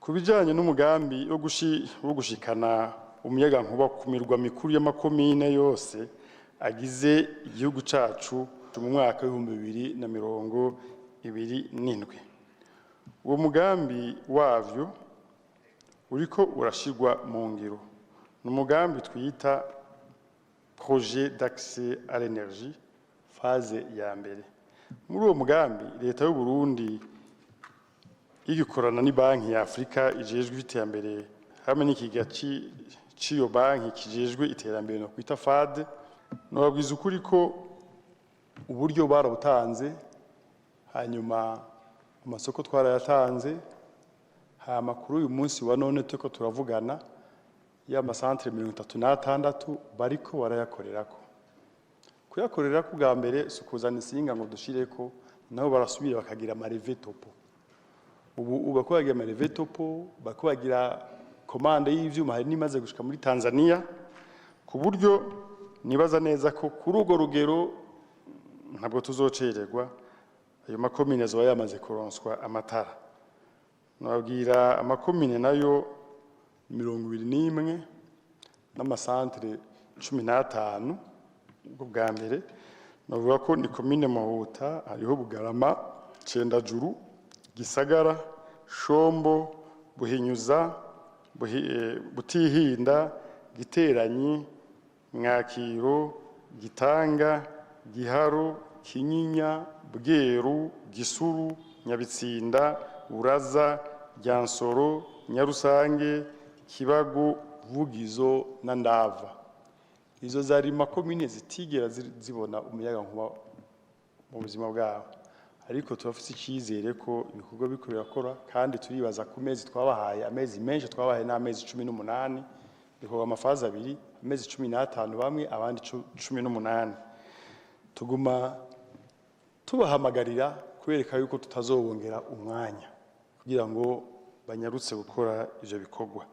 Ku bijanye n'umugambi wo gushikana umuyagankuba ku mirwa mikuru y'amakomine yose agize igihugu cacu mu mwaka w'2027, uwo mugambi wavyo uriko urashirwa mu ngiro. Ni umugambi twita projet d'accès à l'énergie phase ya mbere. Muri uwo mugambi, Leta y'u Burundi igikorana ni Banki ya Afrika ijejwe iterambere hamwe n'ikigega c'iyo banki kijejwe iterambere no kwita FAD, nobabwiza ukuri ko uburyo barabutanze, hanyuma amasoko twarayatanze. Hama kuri uyu munsi wa none turiko turavugana, ya masantere 36 bariko barayakorerako. Kuyakorerako bwa mbere si ukuzana insinga ngo dushireko, nabo barasubira bakagira ama relevé topo. Ubu bariko bagira ama relevé topo, bariko bagira commande y'ivyuma, hari n'imaze gushika muri Tanzania, ku buryo nibaza neza ko kuri urwo rugero ntabwo tuzocererwa, ayo makomine azoba yamaze kuronswa amatara. Nababwira amakomine nayo 21 n'amasantere 15. Ubwo bwa mbere navuga ko ni komine Muhuta, hariho Bugarama, Cendajuru, Gisagara, Shombo, Buhinyuza, Butihinda, Giteranyi, Mwakiro, Gitanga, Giharo, Kinyinya, Bweru, Gisuru, Nyabitsinda, Buraza, Ryansoro, Nyarusange, Kibago, Vugizo na Ndava. Izo zari makomine zitigera zibona umuyaga nkuba mu buzima bwabo, ariko turafise icyizere ko ibikorwa biriko birakora, kandi turibaza ku mezi twabahaye, amezi menshi twabahaye n'amezi 18, bikorwa ama phases abiri, amezi 15 bamwe, abandi 18. Tuguma tubahamagarira kubereka yuko tutazobongera umwanya kugira ngo banyarutse gukora ivyo bikorwa.